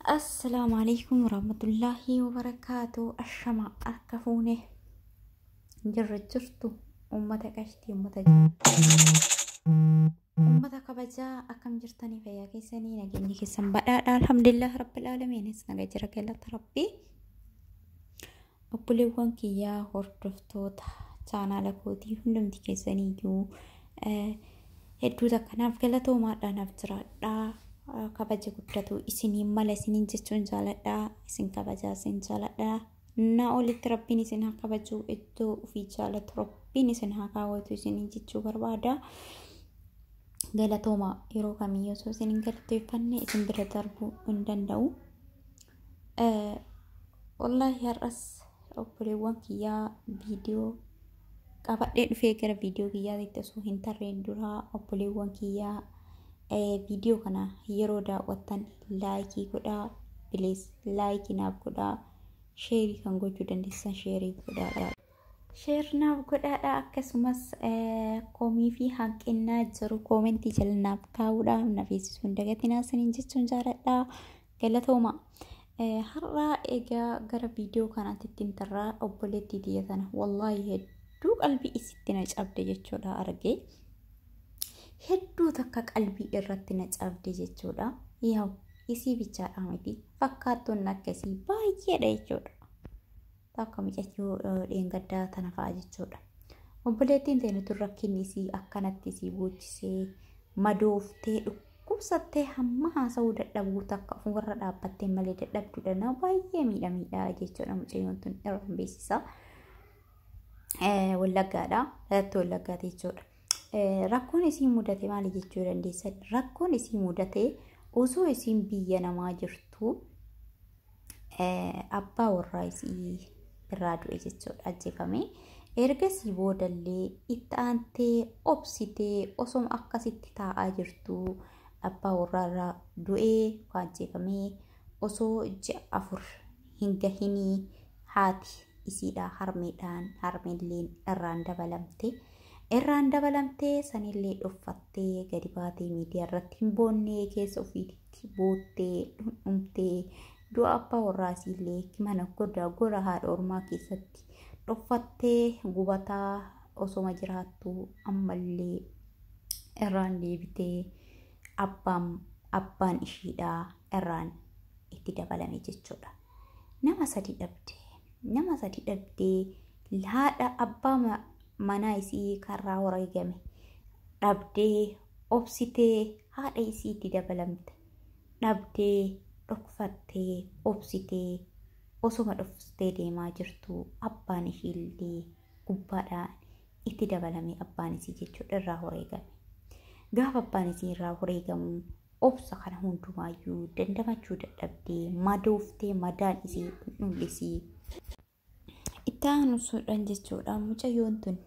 Assalaamu alaikum warahmatullaahi wabarakaatu. Ashama akka fuune jirra jirtu uummata qashtii, uummata kabajaa, akkam jirtanii? Fayyaa keessanii? Nageenyi keessan badhaadha? Alhamdulillah rabbil aalamiinis naga jira, galata rabbii. Obboleewwan kiyyaa, hordoftoota chaanaala kootii hundumti keessaniyyuu hedduu takkanaaf galatoomaadha, naaf jiraadhaa. Kabaja guddatu isiniin mala isiniin jechuun jaaladha. Isin kabajaa, isin jaaladha. Na olitti rabbiin isin haa kabaju, iddoo ofii jaalatu rabbiin isin haa kaawwatu isiniin jechuu barbaada. Galatooma, yeroo kamiyyuu osoo isin hin galateeffanne isin bira darbuu hin danda'u. Wallaahi har'as obboleewwan kiyyaa viidiyoo qabadhee dhufee, gara viidiyoo kiyyaatti osoo hin tarreen duraa, obboleewwan kiyyaa, viidiyoo kana yeroo daawwattan like godhaa, please like naaf godhaa, share kan gochuu dandeessan share godhaadha. Share naaf godhaadha, akkasumas komii fi hanqinnaa jiru comment jala naaf kaa'uudhaan na beeksisuu hin dagatinaa isiniin jechuun jaaladha. Galatooma. Har'a egaa gara viidiyoo kanaatti ittiin tarraa, obboleettii tiyya tana wallaahi hedduu qalbii isitti na cabde jechuudha argee. Hedduu takka qalbii irratti na cabde jechuudha. Yaa'u isii bichaadha miti, fakkaattoonni akkasii baay'eedha jechuudha. Takka mucayyoo dheengaddaa tana fa'a jechuudha. Obboleettiin ta'e rakkinni isii akkanatti isii boochisee, madooftee, dhukkubsattee, hamma haasa'uu dadhabuu takka warra dhaabbattee malee dadhabduudha. Nama baay'ee miidhamiidha jechuudha mucayyoon tun, irraan beeksisa. Wallaggaadha. Dhalattuu Wallaggaati jechuudha. Rakkoon isii mudate maali jechuu dandeessan? Rakkoon isii mudate osoo isiin biyya namaa jirtu abbaa warraa isii irraa du'e jechuudha, ajjeefame. Ergasii boodallee itti aantee obsitee osoma akkasitti taa'aa jirtu abbaa warraa irraa du'ee ajjeefamee osoo ji'a 4 hin gahinii haati isiidha harmeedhaan harmeelleen irraan dabalamte. Irraan dabalamtee sanillee dhuffattee gadi baatee miidiyaa irratti hin boonnee, keessa ofiitti boottee dhundhumtee, du'a abbaa warraa isiillee mana goda gora haadha ormaa keessatti dhuffattee gubataa osoma jiraattu ammallee irraan deebitee abbaan ishiidhaa irraan itti dabalame jechuudha. Nama sadi dhabde. Nama sadi dhabdee, haadha abbaa manaa isii karraa wareegame dhabdee, obsitee haadha isiitti dabalamte dhabdee, dhokfattee, obsitee osoma dhoftee deemaa jirtu abbaan ishiillee gubbaadhaan itti dabalame, abbaan isii jechuudha irraa wareegame. Gaafa abbaan isii irraa wareegamu obsa kana hundumaayyuu dandamachuu dadhabdee madooftee, madaan isii dhundhisii. Itti aanusuudhaan jechuudha mucayyoon tun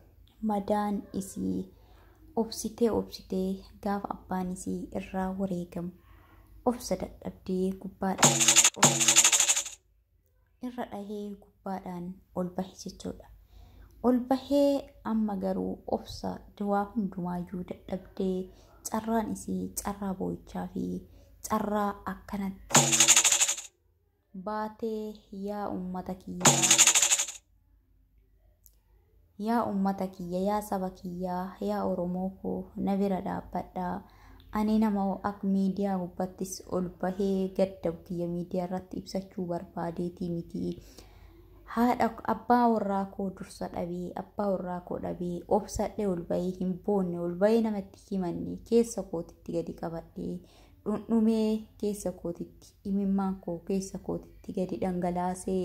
madaan isii obsitee obsitee gaafa abbaan isii irraa wareegamu obsa dadhabdee gubbaadhaan irra dhahee gubbaadhaan ol bahe jechuudha. Ol bahee amma garuu obsa du'aa hundumaayyuu dadhabdee carraan isii carraa boo'ichaa fi carraa akkanatti baatee, yaa uummata kiyyaa, yaa uummata kiyya, yaa saba kiyyaa, yaa Oromoo koo, na bira dhaabbadhaa. Ani nama akka miidiyaa gubbattis ol bahee gadda kiyya miidiyaa irratti ibsachuu barbaadeetii miti. Haadha abbaa warraa koo dursa dhabee, abbaa warraa koo dhabee, obsadhee ol bahee hin boonne, ol bahee namatti himanne, keessa kootitti gadi qabadhee dhundhumee, keessa kootitti imimmaan koo keessa kootitti gadi dhangalaasee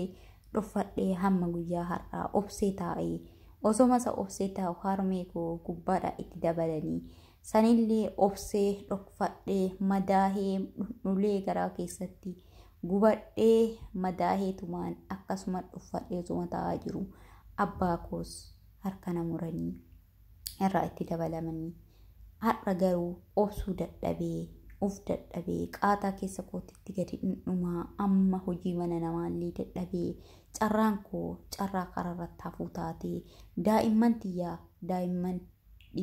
dhuffadhee hamma guyyaa har'aa obsee taa'ee, osoma isa obsee taa'u harmee koo gubbaadhaa itti dabalanii sanillee obsee dhokfadhee, madaahee, dhundhulee, garaa keessatti gubadhee, madaahee tumaan akkasuma dhuffadhee osuma taa'aa jiru abbaa koos harka na muranii irraa itti dabalamanii, har'a garuu obsuu dadhabee, uf dadhabee, qaataa keessa kootitti gadi dhundhumaa, amma hojii mana namaallee dadhabee, carraan koo carraa karaarratti hafuu taatee, daa'imman tiyyaa, daa'imman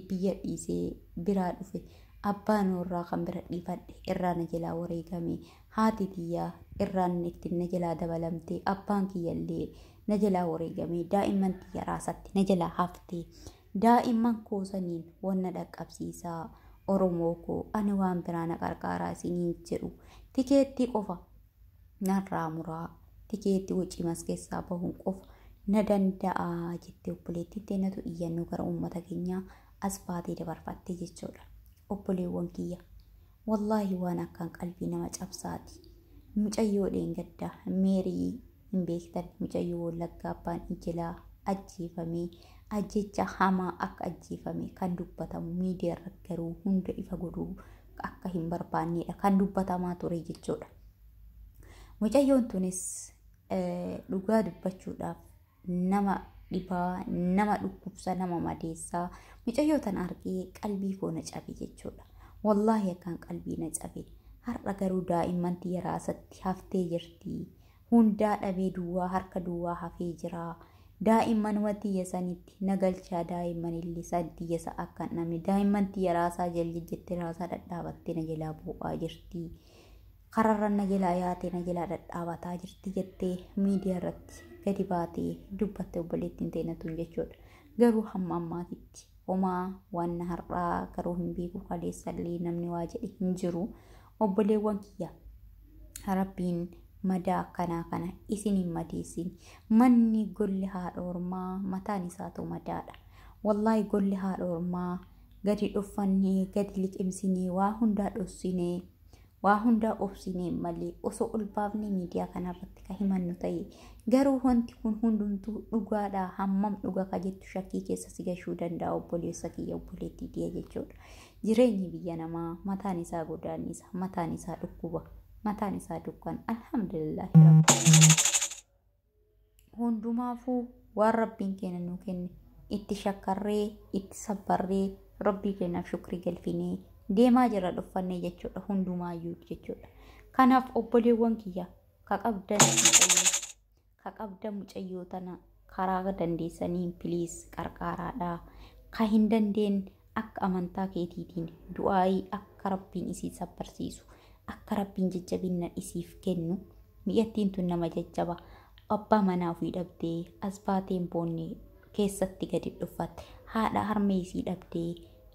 biyya dhiisee biraa dhufe Abbaan warraa kan bira dhiifadhe irraa na jalaa wareegame, haati tiyyaa irraan ittiin na jalaa dabalamte, abbaan kiyyallee na jalaa wareegame, daa'imman tiyya raasatti na jalaa hafte, daa'imman koosaniin wanna dhaqqabsiisaa, Oromoo koo, ani waan biraa na qarqaaraa isiniin jedhu, tikeettii qofa narraa muraa, tikeettii wacii keessaa bahuun qofa na danda'a jettee obboleettiin teenatu iyyannoo gara uummata keenyaa as baatee dabarfatte jechuudha. Obboleewwan kiyya, wallaahi waan akkaan qalbii nama cabsaati. Mucayyoo dheengaddaa Meerii hin beektan, mucayyoo Wallaggaa abbaan ijilaa ajjeefamee, ajjecha hamaa akka ajjeefame kan dubbatamu, miidiyaa irratti garuu hunda ifa godhuu akka hin barbaannedha kan dubbatamaa ture jechuudha. Mucayyoon tunis dhugaa dubbachuudhaaf nama dhibaa, nama dhukkubsa, nama madeessaa. Mucayyoo tan argee qalbii koo na cabe jechuudha. Wallaahi akkaan qalbii na cabe. Har'a garuu daa'imman tiyya raasatti haftee jirti. Hundaa dhabee duwwaa, harka duwwaa hafee jira. Daa'immanuma tiyya sanitti na galchaa, daa'imman illee san tiyya isa akka hin dhabne, daa'imman tiyya raasaa jalli jettee raasaa dhadhaabattee na jalaa bu'aa jirti. Kararra na jalaa yaatee na jalaa dhadhaabataa jirti jettee miidiyaa irratti gadi baatee dubbatte obboleettiin teenatuun jechuudha. Garuu hamma ammaatitti homaa waan har'aa garuu hin beeku, kaleessallee namni waa jedhe hin jiru. Obboleewwan kiyya, Rabbiin madaa akkanaa kana isin hin madeessin. Manni golli haadha ormaa mataan isaatu madaadha. Wallaahi golli haadha ormaa gadi dhuffannee, gadi liqimsinee, waa hundaa dhossinee, waa hundaa obsinee malee osoo ol baafnee miidiyaa kanarratti kan himannu ta'e, garuu wanti kun hundumtuu dhugaadha, hammam dhuga ka jettu shakkii keessa si gashuu danda'a, obboleessa kiyya, obboleettii tiyya jechuudha. Jireenyi biyya namaa mataan isaa godaannisa, mataan isaa dhukkuba, mataan isaa dukkan. Alhamdulillahi rabbi. Hundumaafuu waan Rabbiin keenya nuu kenne itti shakkarree, itti sabbarree, Rabbii keenyaaf shukrii galfinee deemaa jira dhuffannee jechuudha, hundumaayyuu jechuudha. Kanaaf obboleewwan kiyya, ka qabdan mucayyoo, ka qabdan mucayyoo tana karaa dandeessaniin please qarqaaraadha. Ka hin dandeenye akka amantaa keetiitiin du'aayii akka Rabbiin isii sabbarsiisu, akka Rabbiin jajjabina isiif kennu. Mi'attiin tun nama jajjaba. Abbaa manaa ofii dhabdee as baateen boonne keessatti gadi dhuffatte. Haadha harmee isii dhabdee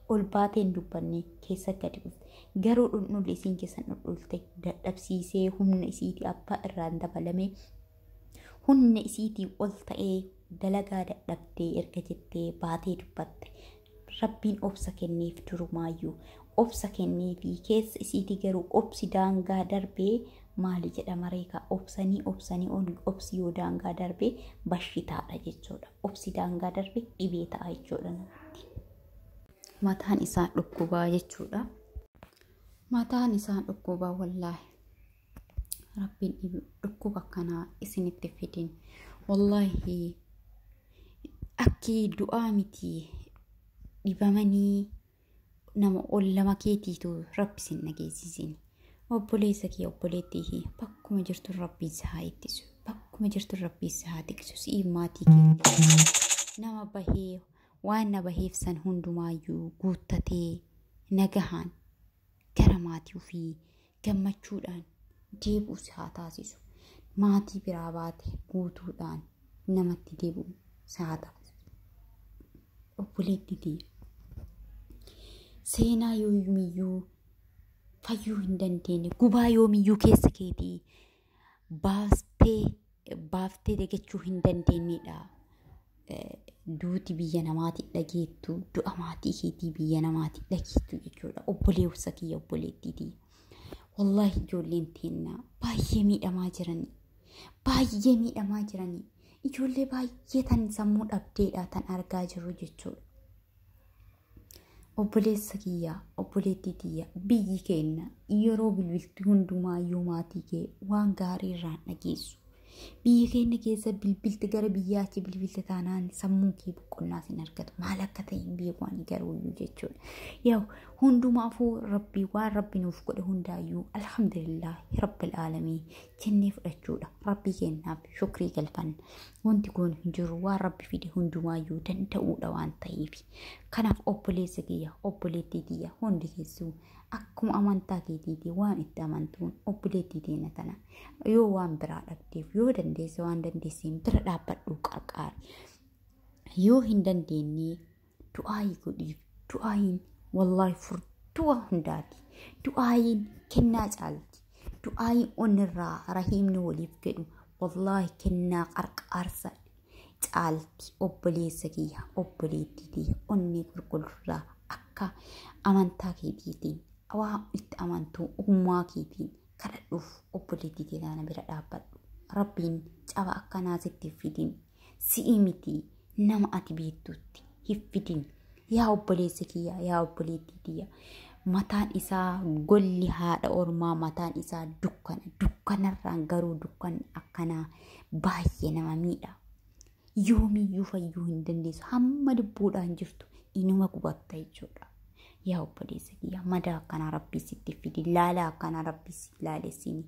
ol baateen dubbanne keessa gadi dhufte. Garuu dhundhulli isiin keessan dhundhulte dadhabsiisee, humna isiitii abbaa irraan dabalame humna isiitii ol ta'ee dalagaa dadhabdee erga jettee baatee dubbatte. Rabbiin obsa kenneef, durumaayyuu obsa kenneefi keessa isiitii, garuu obsi daangaa darbee maali jedhama reekaa, obsanii obsanii obsi yoo daangaa darbee bashitaadha jechuudha. Obsi daangaa darbee dhibee ta'a jechuudha namatti. Mataan isaa dhukkubaa jechuudha. Mataan isaa dhukkubaa, wallaahi. Rabbiin dhukkuba akkanaa isinitti fidin. Wallaahi akki du'aa miti, dhibamanii nama ol lama keetiitu Rabbi sin dhageessisin. Obboleessa kee, obboleettii kee, bakkuma jirtu Rabbiin si haa ittisu. Bakkuma jirtu Rabbiin si haa tiksu. Si'i maatii kee nama bahee waan na baheef san hundumaayyuu guuttatee nagahaan gara maatii ofii gammachuudhaan deebi'u si haa taasisu. Maatii biraa baate guutuudhaan namatti deebi'u si haa taasisu. Obboleettii tiyya, seenaa yoomiyyuu fayyuu hin dandeenye, gubaa yoomiyyuu keessa keetii baastee baaftee dagachuu hin dandeenyedha. Duuti biyya namaati dhageettu, du'a maatii keetii biyya namaati dhageettu jechuudha. Obboleessa kiyya, obboleettii tiyya. Wallaahi ijoolleen teennaa baay'ee miidhamaa jiranii. Baay'ee miidhamaa jiranii. Ijoollee baay'ee tan sammuu dhabdeedha tan argaa jirru jechuudha. Obboleessa kiyya, obboleettii tiyya, biyyi keenya yeroo bilbiltu hundumaayyuu maatii kee waan gaarii irraan dhageessu. Biyya keenya keessa bilbilti gara biyyaachi bilbilti taanaan sammuun kee boqonnaa sin argatu. Maal akka ta'e hin beeku ani garuu jechuudha. Yaa hundumaafuu Rabbii waan Rabbi nuuf godhe hundaayyuu alhamdulillah rabbil aalamii jennee fudhachuudha. Rabbii keenyaaf shukrii galfanna. Wanti kun hin jiru waan Rabbi fide hundumaayyuu danda'uudha waan ta'eef. Kanaaf obboleessa kiyya obboleettii kiyya hundi keessuu akkuma amantaa keetiitii waan itti amantuun obboleettii teenya tana yoo waan biraa dhabdeef yoo dandeesse waan dandeesseen bira dhaabbadhu qarqaari. Yoo hin dandeenye du'aayii godhiif. Du'aayiin wallaahi furtuu hundaati. Du'aayiin kennaa caalti. Du'aayiin onnirraa rahiimni waliif godhu wallaahi kennaa qarqaarsa caalti. Obboleessa kiyya obboleettii kiyya onnee qulqullurraa akka amantaa keetiitiin waa itti amantuu uumaa keetiin kadhadhuuf obboleettii teenya bira dhaabbadhu. Rabbiin caba akkanaa sitti hin fidin. Si'i miti nama ati beektutti hin fidin. Yaa obboleessa kiyya yaa obboleettii kiyya mataan isaa golli haadha ormaa mataan isaa dukkana dukkanarraan garuu dukkanni akkanaa baay'ee nama miidha. Yoomiyyuu fayyuu hin dandeessu hamma lubbuudhaan jirtu inuma gubatta jechuudha. Yaa obboleessa kiyya madaa akkanaa Rabbii sitti fidi laalaa akkanaa Rabbii si laalessini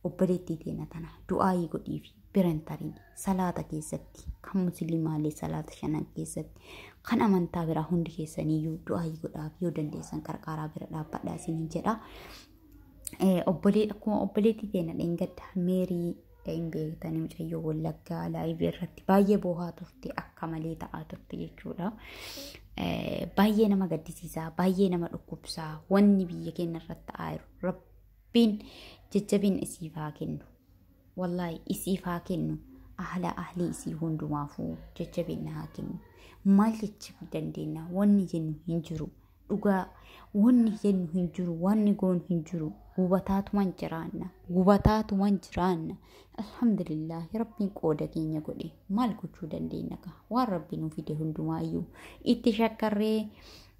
obboleettii teenya tana du'aayii godhiifi bira hin tarin salaata keessatti kan musliimaallee salaata shanan keessatti kan amantaa biraa hundi keessaniyyuu du'aayii godhaaf yoo dandeessan qarqaaraa bira dhaabbadhaa isiniin jedha. Akkuma obboleettii teenya dheengadda Meerii hin beektanii mucayyoo Wallaggaa laayivii irratti baay'ee boohaa turte akka malee ta'aa turte jechuudha. Baay'ee nama gaddisiisaa, baay'ee nama dhukkubsaa wanni biyya keenya irratti ta'aa jiru. Rabbiin jajjabina isiif haa kennu. Wallaahi isiif haa kennu. Ahla ahlii isii hundumaafuu jajjabina haa kennu. Maal jechuu dandeenya? Wanni jennu hin jiru. Dhugaa wanni jennu hin jiru. Wanni goonu hin jiru. Gubataatuman jiraanna. Gubataatuman jiraanna. Alhamdulillah Rabbiin qooda keenya godhe maal gochuu dandeenya ka? Waan Rabbi nu fide hundumaayyuu itti shakkarree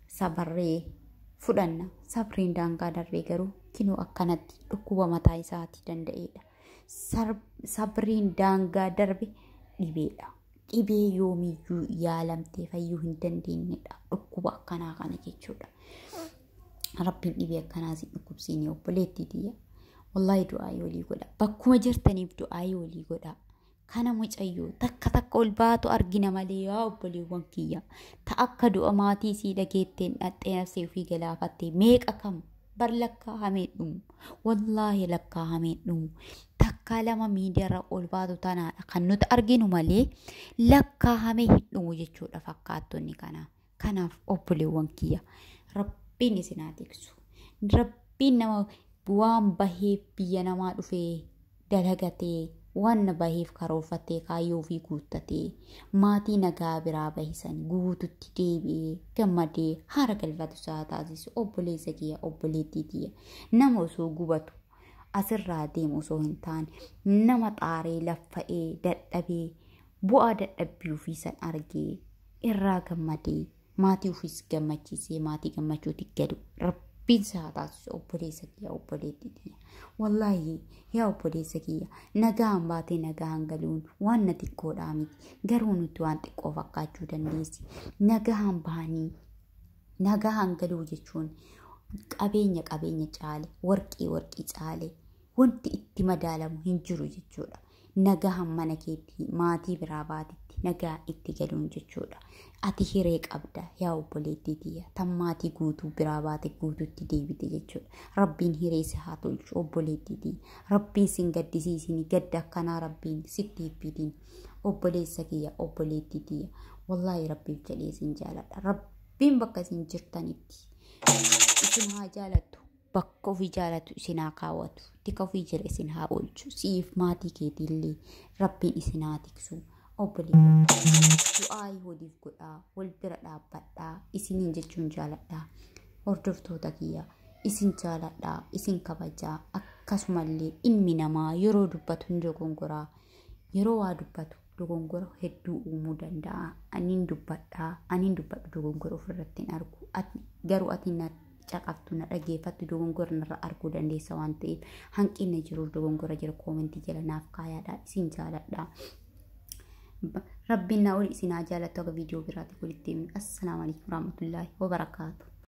sabarree fudhanna. Sabriin daangaa darbee garuu kinoo akkanatti dhukkuba mataa isaatii danda'edha. Sabriin daangaa darbe dhibeedha. Dhibee yoomiyyuu yaalamtee fayyuu hin dandeenyedha. Dhukkuba akkanaa kana jechuudha. Rabbiin dhibee akkanaa si dhukkubsiine obboleettii tiyya. Wallaahi du'aayii walii godha. Bakkuma jirtaniif du'aayii walii godha. Kana mucayyoo takka takka ol baatu argina malee yaa obboleewwan kiyya. Ta akka du'a maatii sii dhageetteen dhaxxee nafsee ofii galaafattee meeqa kam bar lakkaa hamee dhumu. Wallaahi lakkaa hamee dhumu. Takka lama miidiyaarra ol baatu tanaadha kan nuti arginu malee lakkaa hamee hin dhumu jechuudha fakkaattonni kanaa. Kanaaf obboleewwan kiyya Rabbiin isin haa tiksu. Rabbiin nama waan baheef biyya namaa dhufee dalagatee waan baheef karoorfatee kaayyoo ofii guuttatee maatii nagaa biraa bahisan guututti deebi'ee gammadee haara galfatu isaa taasisu obboleessa kiyya obboleettii kiyya nama osoo gubatu asirraa deemu osoo hin taane nama xaaree laffa'ee dadhabee bu'aa dadhabbii ofii san argee irraa gammadee maatii ofiis gammachiisee maatii gammachuutti galu Rabbiin isaa taasisu obboleessa kiyya obboleettii kiyya. Wallaahi yaa obboleessa kiyya nagaan baatee nagaan galuun waan na xiqqoodhaa miti garuu nuti waan xiqqoo fakkaachuu dandeessi. Nagaan bahanii nagaan galuu jechuun qabeenya qabeenya caale warqii warqii caale wanti itti madaalamu hin jiru jechuudha. Nagaan mana keetti maatii biraa baatetti nagaa itti galuun jechuudha. Ati hiree qabda yaa obboleettii tiyya tan maatii guutuu biraa baate guutuutti deebite jechuudha. Rabbiin hiree si haa tolchu obboleettii tiyya. Rabbiin sin gaddisiisini gadda akkanaa Rabbiin sitti hin fidin. Obboleessa kiyya obboleettii tiyya. Wallaahi Rabbiif jedhee sin jaaladha. Rabbiin bakka isin jirtanitti isin haa jaalattu. Bakka ofii jaalatu isin haa kaawwatu. Tika ofii jala isin haa oolchu. Siif maatii keetiillee Rabbiin isin haa tiksu. Obboleewwan du'aayii waliif godhaa, wal bira dhaabbadhaa, isiniin jechuun jaaladhaa. Hordoftoota kiyya isin jaaladhaa, isin kabajaa. Akkasumallee ilmi namaa yeroo dubbatu hin dogongoraa. Yeroo waa dubbatu dogongora hedduu uumuu danda'a. Aniin dubbadhaa, aniin dubbadhu dogongora ofirratti hin argu. Garuu ati caqaftu, na dhageeffattu, dogongora narra arguu dandeessa waan ta'eef, hanqinni jiru, dogongora jira, koomentii jala naaf kaayaadha. Isin jaaladha. Rabbiin naa oli isin haa jaalattu. Akka viidiyoo biraatti walitti deemnu. Assalaamu alaikum warahmatullaahi wabarakaatu.